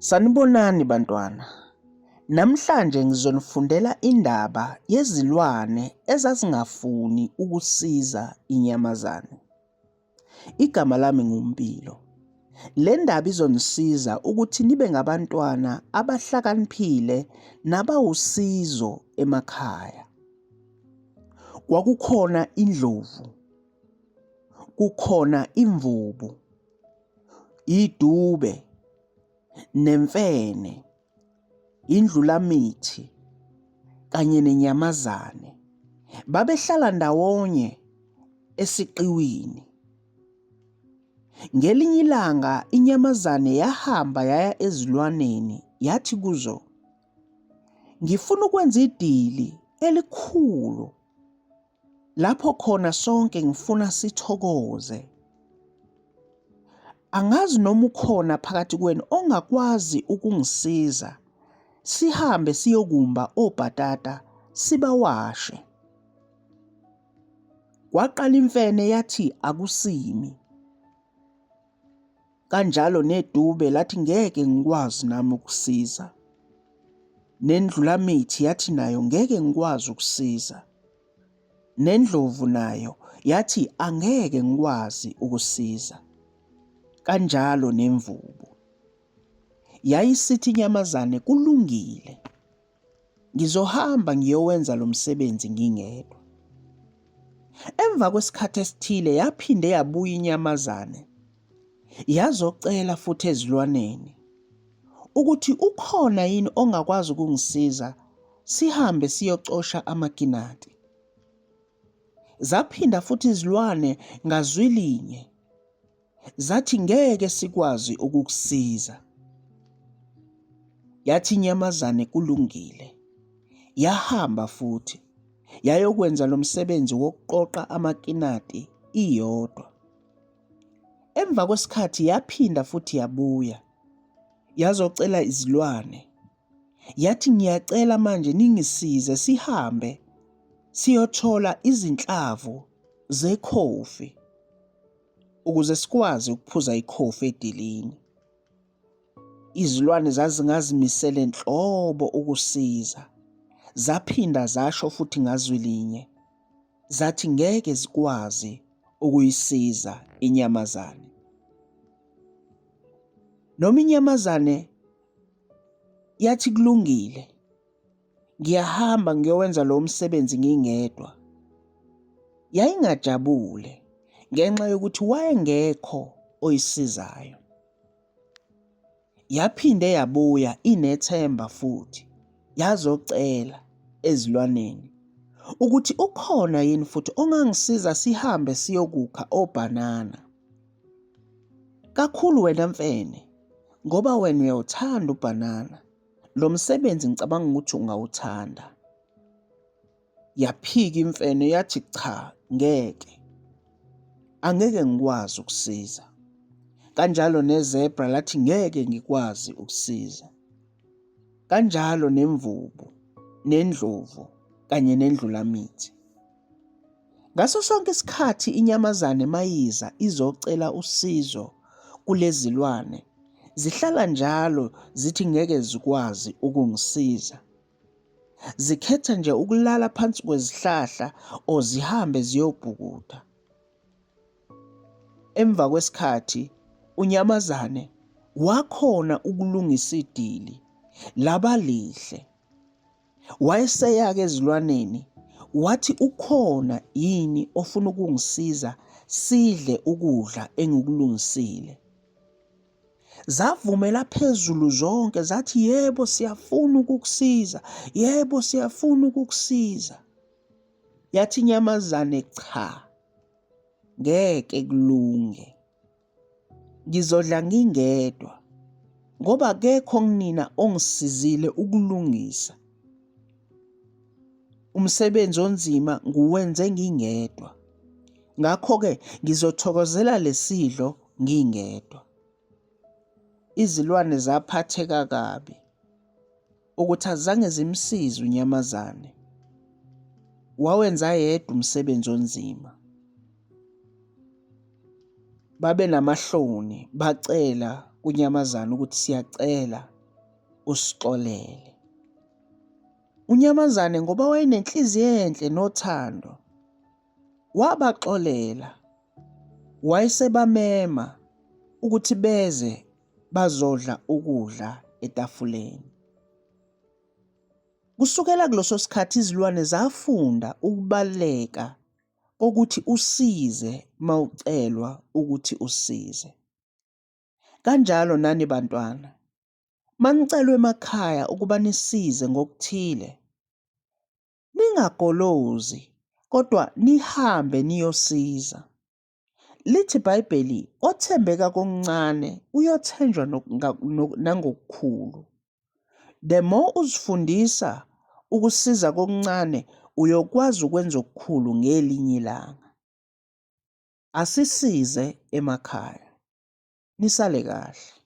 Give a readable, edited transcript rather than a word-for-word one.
Sanibonani bantwana. Namhlanje ngizonifundela indaba yezilwane ezazingafuni ukusiza inyamazane. Igama lami nguMpilo. Le ndaba izonisiza ukuthi nibe ngabantwana abahlakaniphile nabawusizo emakhaya. Kwakukhona indlovu, kukhona imvubu, idube nemfene, indlulamithi kanye nenyamazane. Babehlala ndawonye esiqiwini. Ngelinye ilanga inyamazane yahamba yaya ezilwaneni yathi kuzo, Ngifuna ukwenza idili elikhulu lapho khona sonke ngifuna sithokoze. Angazi noma ukhona phakathi kwenu ongakwazi ukungisiza sihambe siyokumba obhatata sibawashe. Kwaqala imfene yathi akusimi. Kanjalo nedube lathi ngeke ngikwazi nami ukusiza. Nendlulamithi yathi nayo ngeke ngikwazi ukusiza. Nendlovu nayo yathi angeke ngikwazi ukusiza. Kanjalo nemvubu. Yayisithi inyamazane kulungile. Ngizohamba ngiyowenza lo msebenzi ngingedwa. Emva kwesikhathi esithile yaphinde yabuya inyamazane yazocela futhi ezilwaneni ukuthi ukhona yini ongakwazi ukungisiza sihambe siyocosha amakinati. Zaphinda futhi izilwane ngazwilinye Zathi ngeke sikwazi ukukusiza. Yathi inyamazane kulungile. Yahamba futhi yayokwenza lo msebenzi wokuqoqa amakinati iyodwa. Emva kwesikhathi yaphinda futhi yabuya yazocela izilwane. Yathi ngiyacela manje ningisize sihambe siyothola izinhlavu zekhofi. Ukuze sikwazi ukuphuza ikhofi edilini. Izilwane zazingazimisele nhlobo ukusiza. Zaphinda zasho futhi ngazwi linye, zathi ngeke zikwazi ukuyisiza inyamazane. Noma inyamazane yathi kulungile, Ngiyahamba ngiyowenza lo msebenzi ngingedwa. Yayingajabule ngenxa yokuthi wayengekho oyisizayo. Yaphinde yabuya inethemba futhi yazocela ezilwaneni ukuthi ukhona yini futhi ongangisiza sihambe siyokukha obhanana. Kakhulu wena mfene ngoba wena uyawuthanda ubhanana. Lo msebenzi ngicabanga ukuthi ungawuthanda. Yaphika imfene yathi cha ngeke. Angeke ngikwazi ukusiza. Kanjalo nezebra lathi ngeke ngikwazi ukusiza. Kanjalo nemvubu, nendlovu kanye nendlulamithi. Ngaso sonke isikhathi inyamazane mayiza izocela usizo kulezilwane zihlala njalo zithi ngeke zikwazi ukungisiza. Zikhetha nje ukulala phansi kwezihlahla or zihambe ziyobhukuda. Emva kwesikhathi unyamazane wakhona ukulungisa idili laba lihle. Wayeseya-ke ezilwaneni wathi ukhona yini ofuna ukungisiza sidle ukudla engikulungisile. Zavumela phezulu zonke zathi yebo siyafuna ukukusiza, yebo siyafuna ukukusiza. Yathi inyamazane cha, ngeke kulunge. Ngizodla ngingedwa ngoba akekho kunina ongisizile ukulungisa. Umsebenzi onzima nguwenze ngingedwa. Ngakho-ke ngizothokozela lesidlo ngingedwa. Izilwane zaphatheka kabi ukuthi azange zimsize unyamazane. Wawenza yedwa umsebenzi onzima. Babe namahloni bacela kunyamazane ukuthi siyacela. Usixolele. UNyamazane ngoba wayenenhliziyo enhle nothando, wabaxolela wayesebamema ukuthi beze bazodla ukudla etafuleni. Kusukela kuleso sikhathi izilwane zafunda ukubaluleka kokuthi usize mawucelwa ukuthi usize. Kanjalo nani bantwana, manicelwa emakhaya ukuba nisize ngokuthile, ningagolozi kodwa nihambe niyosiza. Lithi iBhayibheli othembeka kokuncane uyothenjwa nangokukhulu. The more uzifundisa ukusiza kokuncane uyokwazi ukwenza okukhulu ngelinye ilanga. Asisize emakhaya. Nisale kahle.